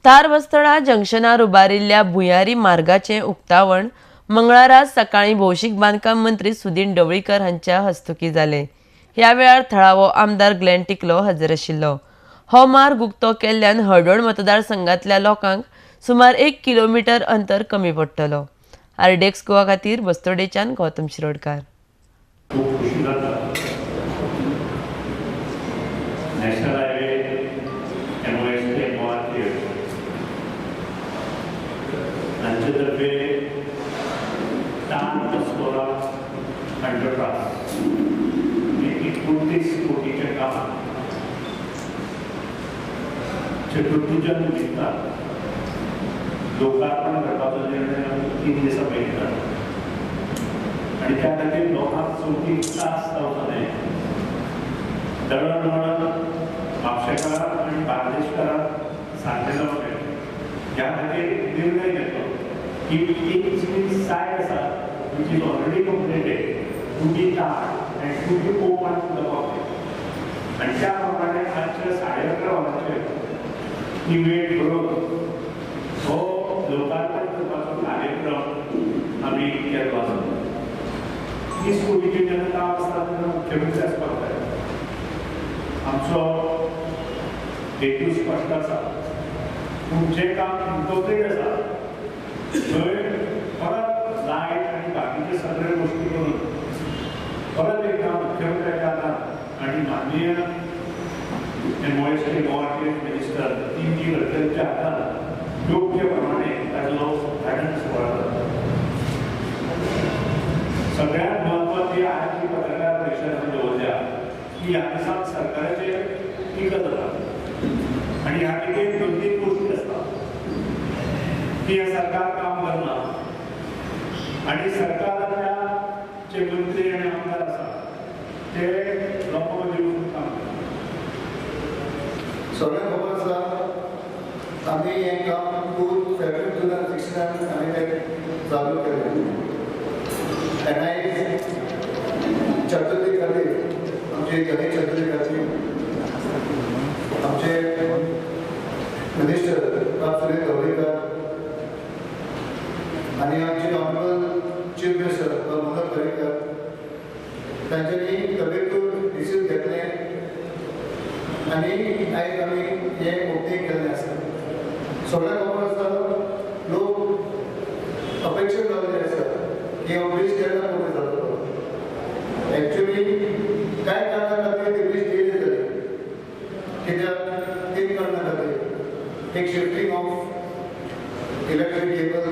तार बस्तोडा जंक्शनार उबारिल्ल्या भुंयारी मार्गाचें उक्तावण मंगळारा सकाळीं भौशीक बांदकाम मंत्री सुदीन ढवळीकर हांच्या हस्तुकीं जालें. ह्या वेळार थळावो आमदार ग्लॅन टिकलो हजर आशिल्लो. हो मार्ग उक्तो केल्ल्यान हळदोण मतदारसंघांतल्या लोकांक सुमार 1 किलोमिटर अंतर कमी पडटलो. आरडीएक्स गोवा खातीर बस्तोडेच्यान गौतम शिरोडकार. खूब खुशी जाता. नॅशनल हायवे MOST MORTF हांचे तर्फे तार बस्तोडा अंडरपास हे 29 कोटीचें काम चतुर्थीच्या निमित्तान लोकार्पण करपाचो निर्णय आमी 3 दिसां पयलीं जालो आनी त्या खातीर लोकांक चवथीक त्रास जावचो न्हय, दळणवळण म्हापशेकारांक आनी बार्देशकारांक सारकें जावचें ह्या खातीर निर्णय घेतलो की एक जी सायड आसा which is already completed to be tar and to be open to the public. आनी त्या प्रमाणे आजच्या 11:30 वरांचेर ही वेळ करून हो लोकार्पण करपाचो कार्यक्रम आमी केल्लो आसा. 30 कोटीचें जेन्ना काम आसता तेन्ना मुख्यमंत्री आसपाक जाय. आमचो हेतू स्पश्ट आसा, पूण जें काम इनकम्प्लीट आसा थंय परत लायट आनी बाकीचे सगळे गोश्टी करून परत एकदा मुख्यमंत्र्याच्या हातान आनी माननीय MOST MORTF minister Nitin गडकरीच्या हातान योग्य प्रमाणे ताजो उद्घाटन सुवाळो जाता. सगळ्यात म्हत्वाची आज जी पत्रकार परिशद आमी दवरल्या की ह्या दिसाक सरकाराचेर टिका जाता आनी ह्या टिकेक 2-3 गोश्टी आसता की हें सरकार काम करना आनी सरकाराच्या जे मंत्री आनी आमदार आसा ते लोकां मदीं वचून काम करता. सगळ्यांक खबर आसा आमी हें काम 2 फेब्रुवारी 2016 आमी तें चालू केलें. एनआय चतुर्थी खातीर आमचे गणेश चतुर्थी खातीर आमचे मिनिस्टर बाब सुनील ढवळीकर आनी आमचे ऑनरेबल चीफ मिनिस्टर बाब मनोहर पर्रीकर तांच्यांनी तबेतूर डिसीजन घेतलें आनी आयज आमी हें ओपनींग केल्लें आसा. सगळ्यांक खबर आसा लोक अपेक्षा लावल्ले आसा की हो ब्रीज केन्ना पुरो जातलो. एक्चुअली कांय कारणां खातीर ते ब्रीज डिले जाले. कित्याक 3 कारणां खातीर, एक शिफ्टींग ऑफ इलेक्ट्रीक केबल,